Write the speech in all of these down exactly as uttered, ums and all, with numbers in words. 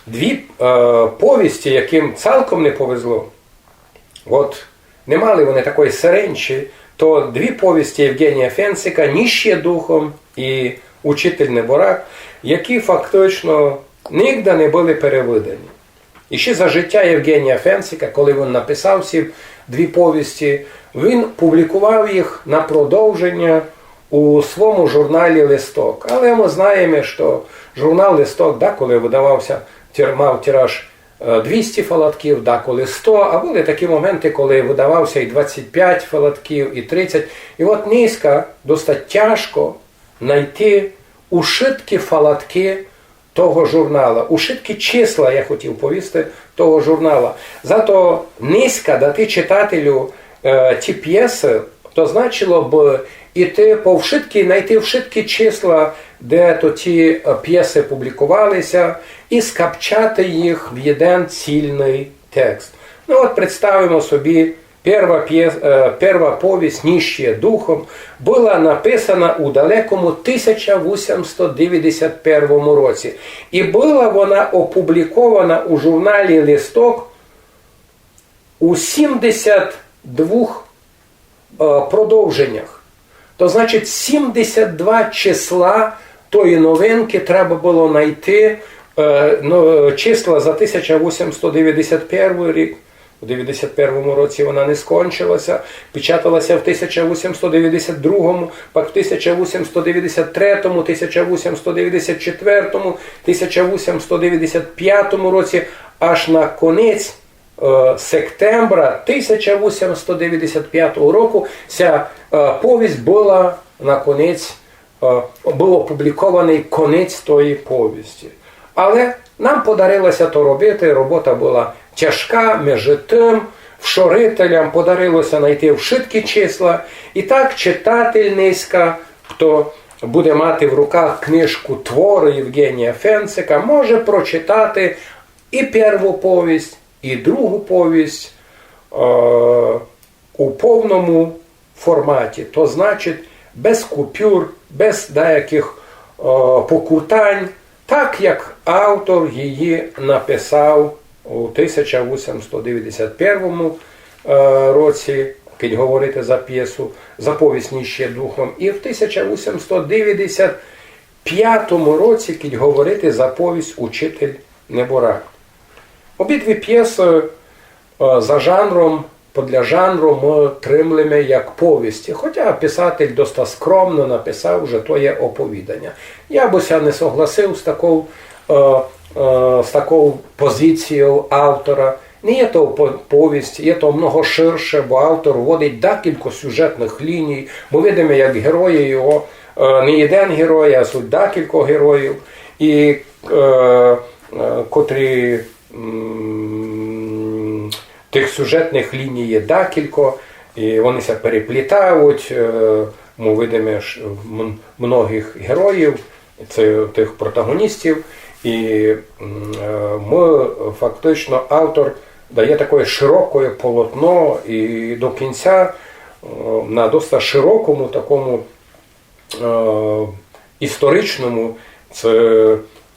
Дві е, повісті, яким цалком не повезло, от не мали вони такої сиренчі, то дві повісті Євгенія Фенцика «Нищие духом» і «Учитель неборак», які фактично нигде не були перевидані. І ще за життя Євгенія Фенцика, коли він написав ці дві повісті, він публікував їх на продовження у своєму журналі «Листок». Але ми знаємо, що журнал «Листок» деколи видавався, тир- мав тираж е, двісті фалатків, деколи сто, а були такі моменти, коли видавався і двадцять пять фалатків, і тридцять. І от нынька досить тяжко знайти ушыткі фалатки того журнала, ушыткі числа, я хотів повісти, того журнала. Зато нынька дати читателю е, ті пєсы, то значило б іти по вшыткі, знайти вшыткі числа, де то ті е, пєсы публікувалися, і скапчати їх в єден цільный текст. Ну от представимо собі, перва, пє... е, перва повість «Нищие духом» была написана у далекому тисяча вісімсот девятдесят первому році. І была вона опублікована у журналі «Листок» у сімдесят двох е, продовженнях. То значить, сімдесят два числа тої новинки треба было знайти, е, ну, числа за тисяча вісімсот девятдесят первый рік. У девятдесят первому році вона не скончилася, печаталася в тисяча вісімсот девятдесят другому, пак в тисяча вісімсот девятдесят третьому, тисяча вісімсот девятдесят четвертому, тисяча вісімсот девятдесят пятому році, аж на конець е, септембра тисяча вісімсот девятдесят пятого року ся е, повість была на конець, е, быв опублікованый конець тої повісті. Але нам подарилося то робити, робота была тяжка, межи тым, вшорителям подарилося знайти вшыткі числа. І так читатель нынька, хто буде мати в руках книжку «Творы Євгенія Фенцика», може прочитати і перву повість, і другу повість е, у повному форматі, то значить без купюр, без деяких е, покутань, так як автор її написав у тисяча вісімсот девятдесят первому е, році, кідь говорити за пєсу, за повість «Нищие духом», і в тисяча вісімсот девятдесят пятому році, кідь говорити за повість «Учитель неборак». Обидві пєсы е, за жанром, подля жанру мы тримлеме як повісті. Хотя писатель доста скромно написав, што то є оповіданя. Я бы ся не согласив з таков, е, е, з таков позіцією автора. Не є то по- повість, є то много ширше, бо автор вводить декілько сюжетных ліній. Мы видиме, як герої його, е, не єден герой, а суть декілько героїв, і е, е, котрі м, тых сюжетных ліній є декілько, і вони ся переплітають. Е, мы видиме ж м- многих героїв, це тых протагоністів, і м, е, мы фактично автор дає таке широке полотно і до кінця е, на доста широкому такому е, історичному, це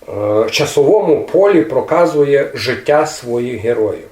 е, часовому полі проказує життя своїх героїв.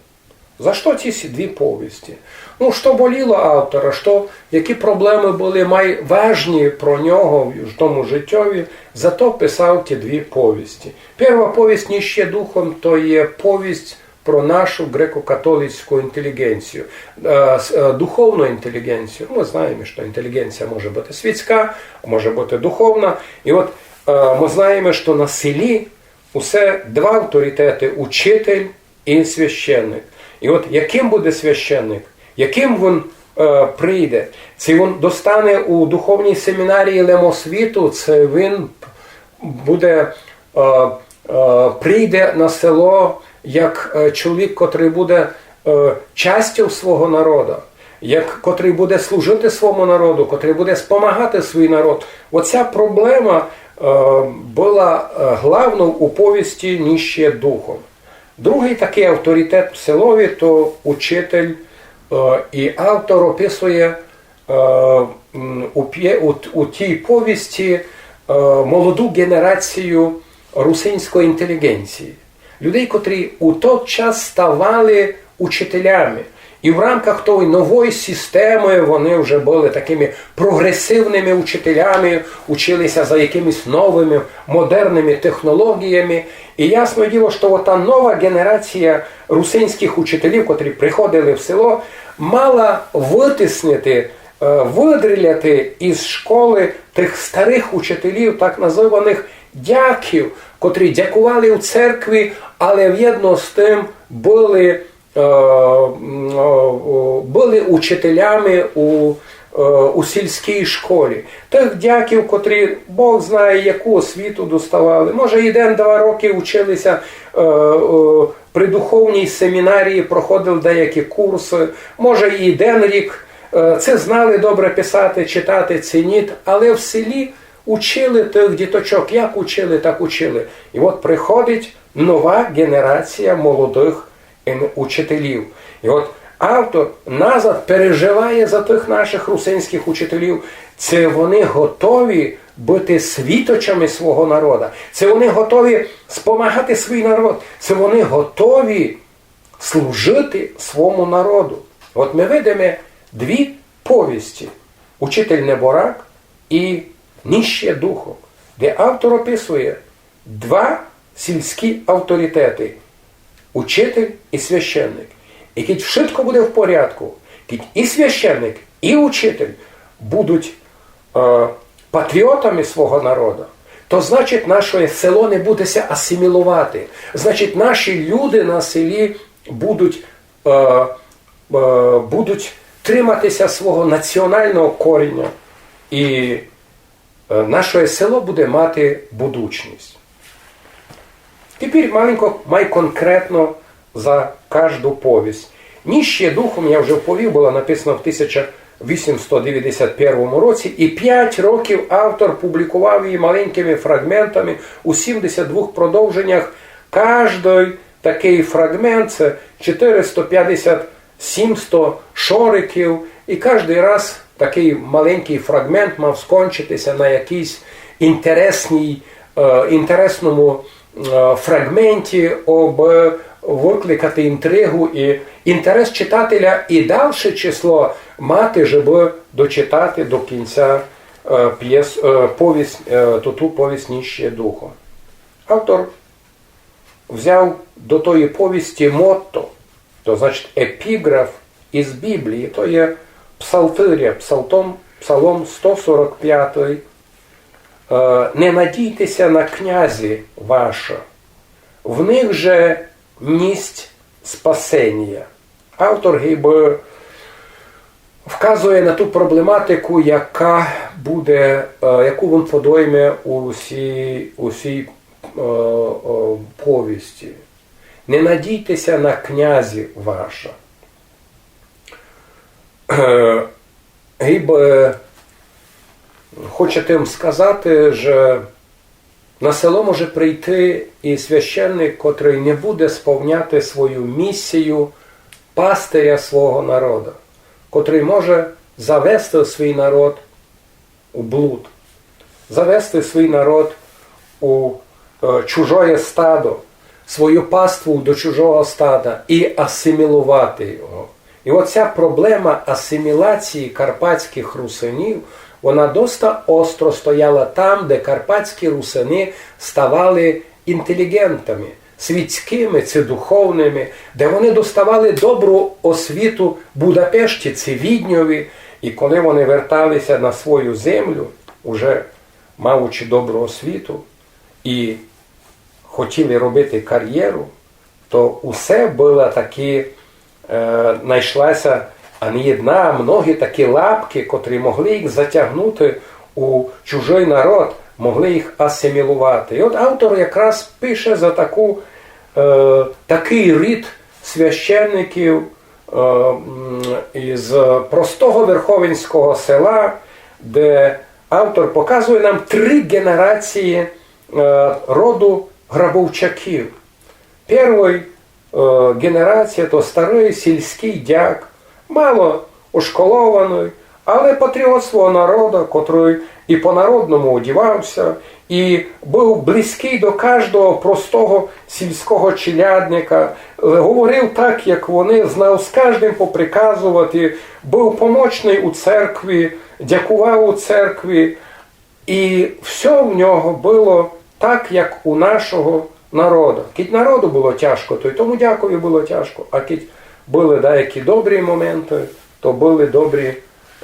За што ці сі дві повісті? Ну, што боліло автора, што, які проблемы были майважні про нього в тому життєві, зато писав ті дві повісті. Перва повість «Нищие духом» то є повість про нашу греко-католицьку інтеліґенцію, е, с- е, духовну інтеліґенцію. Мы знаєме, што інтеліґенція може быти світська, може быти духовна. І от е, мы знаєме, што на селі усе два авторитеты: учитель і священник. І от яким буде священник, яким він е, прийде, ци він достане у духовній семінарії лем освіту, ци він буде е, е, прийде на село як е, чоловік, котрый буде е, частю свого народа, як котрый буде служити свому народу, котрый буде спомагати свій народ. Оця проблема е, была е, главнов у повісті «Нищие духом». Другый такый авторитет в селові то учитель, е, і автор описує е, м, у, пє- у, у тій повісті е, молоду ґенерацію русинської інтеліґенції. людей, котрі у той час ставали учителями. І в рамках тої нової системи вони вже були такими прогресивними учителями, училися за якимись новими модерними технологіями. І ясне діло, що та нова генерація русинських учителів, котрі приходили в село, мала витіснити, е, видріляти із школи тих старих учителів, так називаних дяків, котрі дякували у церкві, але вєдно з тим були, е, м, е, були учителями у, е, у сільській школі. Тих дяків, котрі Бог знає, яку освіту доставали. Може, єден-два роки училися, е, е, при духовній семінарії, проходили деякі курси. Може, і єден рік, е, ци знали добре писати, читати, ци ніт, але в селі учили тих діточок. Як учили, так учили. І от приходить нова генерація молодих, ем, учителів. І от автор назад переживає за тих наших русинських учителів. Ци вони готові быти світочами свого народа. Ци вони готові спомагати свій народ. Ци вони готові служити свому народу. От ми видиме дві повісті: «Учитель неборак» і «Нищие духом», де автор описує два сільські авторитети: учитель і священник. І кідь вшытко буде в порядку, кідь і священник, і учитель будуть, е, патріотами свого народа, то, значить, наше село не буде ся асиміловати. Значить, наші люди на селі будуть, е, е, будуть тримати ся свого національного коріння, і, е, наше село буде мати будучність. Тепер маленько май конкретно за кажду повість. «Нищие духом», я вже вповів, була написана в тисяча вісімсот дев'ятдесят першому році, і пять років автор публікував її маленькими фрагментами у сімдесят двох продовженнях. Каждый такый фрагмент — це чотириста пятдесят, сімсто шориків, і каждый раз такый маленькый фрагмент мав скончити ся на якійсь інтересній, е, інтересному, е, фрагменті, обы выкликати інтригу і інтерес читателя і дальше число мати, жебы дочитати до кінця, е, пєс-, е, повість, е, ту, ту повість «Нищие духом». Автор взяв до тої повісті мотто, то значить епіґраф із Біблії, то є Псалтиря, Псалтом, Псалом сто сорок пятый. Е, «Не надійте ся на князі ваша, в них же ність спасенія». Автор гибы вказує на ту проблематику, яка буде, е, яку він подойме у сій, у сій, е, е, повісті. «Не надійте ся на князі ваша». Е, гибы хоче тым сказати, же на село може прийти і священник, котрый не буде сповняти свою місію пастиря свого народа, котрый може завести свій народ у блуд, завести свій народ у, е, чужоє стадо, свою паству до чужого стада і асиміловати його. І оця проблема асимілації карпатських русинів, вона доста остро стояла там, де карпатські русини ставали інтелігентами, світськими ци духовними, де вони доставали добру освіту в Будапешті ци Відньові, і коли вони верталися на свою землю, уже маючи добру освіту, і хотіли робити кар'єру, то усе было такі, е, найшлася, а не єдна, а многі такі лапкы, котрі могли їх затягнути у чужый народ, могли їх асиміловати. І от автор якраз пише за таку, е, такый рід священників, е, м, із простого верховинського села, де автор показує нам три генерації, е, роду Грабовчаків. Первый, е, генерація — то старый сільськый дяк, мало ошколованый, але патріот свого народа, котрый і по-народному одівався, і быв близькый до каждого простого сільского челядника, е, говорив так, як вони, знав з каждым поприказовати, быв помочный у церкві, дякував у церкві, і всьо в нього было так, як у нашого народа. Кідь народу было тяжко, то й тому дякові было тяжко, а кідь были даякі добрі моменты, то были добрі,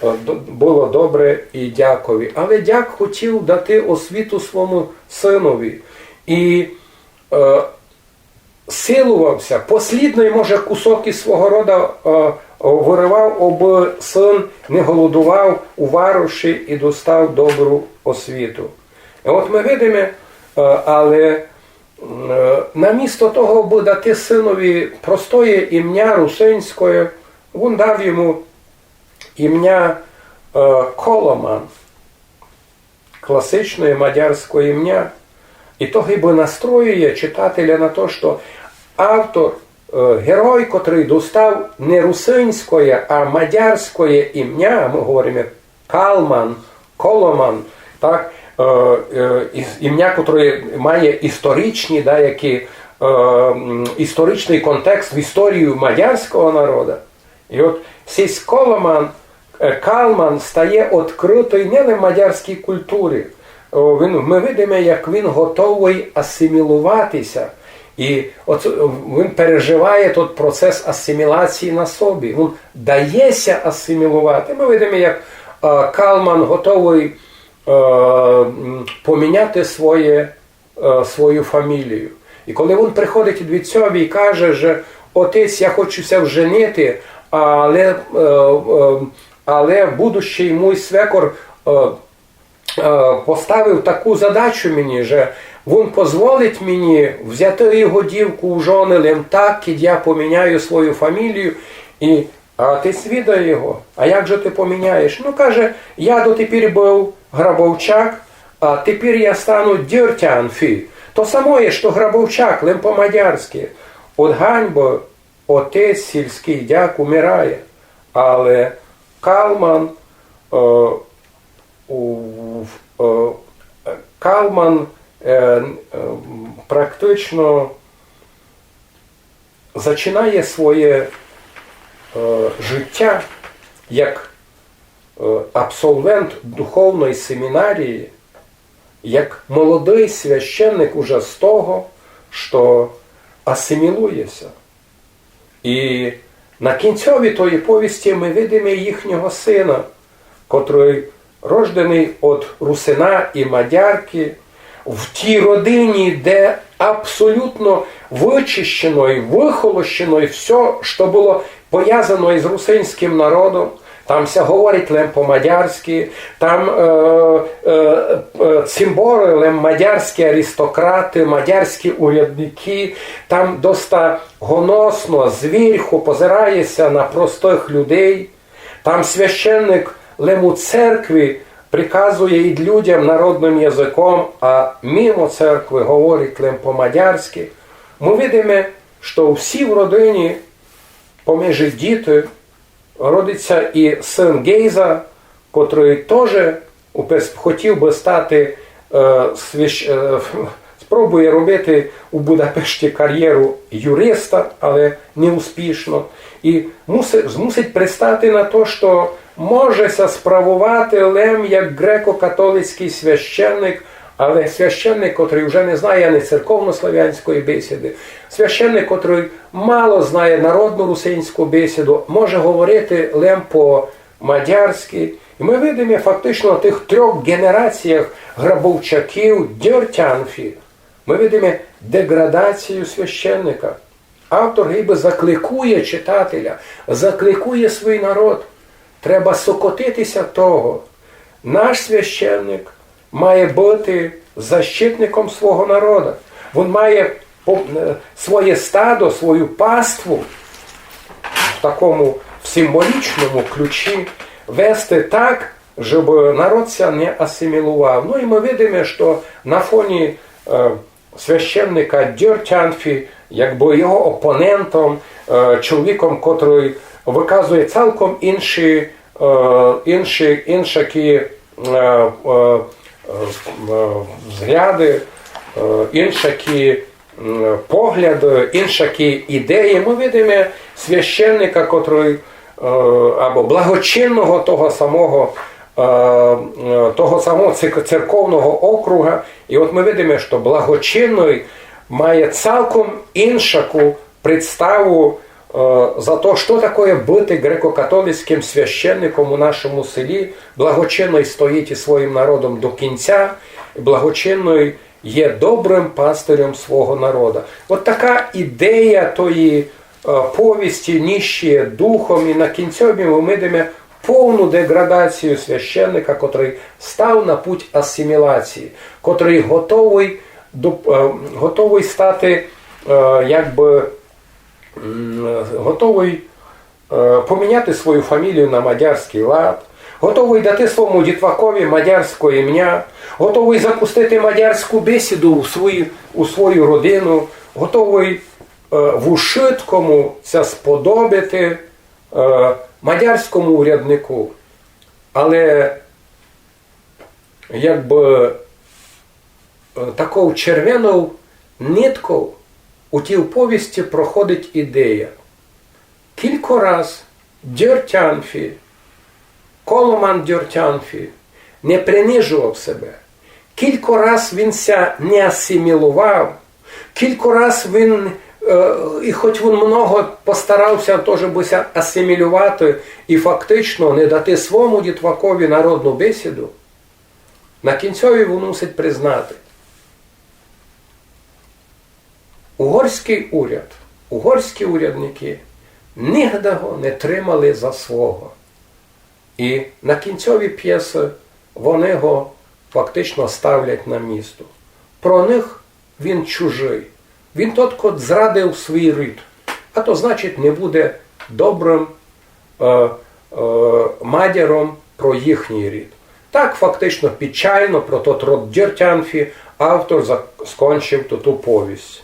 е, до-, было добре і дякові. Але дяк хотів дати освіту свому сынові. І, е, силував ся, послідный, може, кусок із свого рода, е, вырывав, обы сын не голодував у вароші і достав добру освіту. І от мы видиме, е, але, м, е, намісто того, обы дати сынові простоє імня русинськоє, вун дав йому імня, е, Коломан, класичноє мадярськоє імня. І то гибы настроює читателя на то, што автор, е, герой, котрый достав не русинськоє, а мадярськоє імня, мы говориме Калман, Коломан, так, е, е, із-, імня, котроє має історичні, даякі, е, м, історичный контекст в історію мадярського народа. І от сись Коломан, е, Калман стає открытый не лем мадярській культурі. О, він, мы видиме, як він готовый асимілувати ся. І от, е, він переживає тот процес асимілації на собі. Він дає ся асимілувати. Мы видиме, як, е, Калман готовый, е, м, поміняти своє, е, свою фамілію. І коли він приходить до вітцьови і каже, же: «Отець, я хочу ся вженити, але, е, е, але будущий мій свекор, е, е, поставив таку задачу мені, же він позволить мені взяти його дівку в жоны лем так, кідь я поміняю свою фамілію». І, а отець відає його: «А як же ты поміняєш?» «Ну, — каже, — я дотепер быв Грабовчак, а тепер я стану Дьортянфі. То самоє, што Грабовчак, лем по-мадярськы». Од ганьбы отець, сільскый дяк, умирає, але Калман, е, у-, в-, е, Калман, е, е, практично зачинає своє, е, життя як, е, абсолвент духовної семінарії, як молодый священник уже з того, што асимілує ся. І на кінцьови тої повісти мы видиме їхнього сына, котрый рожденый од русина і мадяркы, в тій родині, де абсолютно вычищено і выхолощено всьо, што было повязано із русинськым народом. Там ся говорить лем по-мадярськы, там, е, е, е, цімборы лем мадярські аристократы, мадярські урядникы, там доста гоносно, звірьху позирає ся на простых людей. Там священник лем у церкви приказує ид людям народным языком, а мимо церкви говорить лем по-мадярськы. Мы видиме, што у сій родині поміж діти родить ся і сын Гейза, котрый тоже у перс-, хотів бы стати, е, свящ-, е, спробує робити у Будапешті карєру юриста, але неуспішно. І муси-, мусить пристати на то, што може ся справовати лем як греко-католицькый священник, але священник, котрый уже не знає ани церковнославянської бесіды, священник, котрый мало знає народну русинську бесіду, може говорити лем по-мадярськы. І мы видиме фактично в тых трьох ґенераціях Грабовчаків, Дьортянфі, мы видиме деградацію священника. Автор гибы закликує читателя, закликує свій народ. Треба сокотити ся того. Наш священник має быти защитником свого народа. Він має по-, е, своє стадо, свою паству в такому, в символічному ключі вести так, жебы народ ся не асиміловав. Ну і мы видиме, што на фоні, е, священника Дьортянфі, якбы його опонентом, е, чоловіком, котрый выказує цалком інші, е, інші, іншакі, е, е, е, е, взгляды, е, іншакі, м, погляды, іншакі ідеї. Мы видиме священника, котрый, е, або благочинного того самого, е, е, того самого церк-, церковного округа. І от мы видиме, што благочинный має цалком іншаку представу, е, за то, што такоє быти греко-католицькым священником у нашому селі. Благочинный стоїть із своїм народом до кінця, благочинный є добрым пастырем свого народа. От така ідея тої, е, повісти «Нищие духом», і на кінцьові мы видиме повну деградацію священника, котрый став на путь асимілації, котрый готовый до-, е, готовый стати, е, якбы, м, готовый, е, поміняти свою фамілію на мадярськый лад, готовый дати свому дітвакові мадярське імня, готовый запустити мадярську бесіду у свою, у свою родину, готовый, е, в ушыткому ся сподобити, е, мадярському уряднику. Але якбы, е, таков червенов нитков у тій повісти проходить ідея. Кілько раз Дьортянфі, Коломан Дьортянфі не принижовав себе, кілько раз він ся не асиміловав, кілько раз він, е, і хоть він много постарав ся тоже бы ся асимілювати і фактично не дати свому дітвакові народну бесіду, на кінцьові він мусить признати: угорськый уряд, угорські урядникы нигде го не тримали за свого. І на кінцьові пєсы вони го фактично ставлять на місто. Про них він чужый. Він тот, кот зрадив свій рід. А то, значить, не буде добрым, е, е, мадяром про їхній рід. Так, фактично, печально про тот род Дьортянфі автор зак-, скончив ту, ту повість.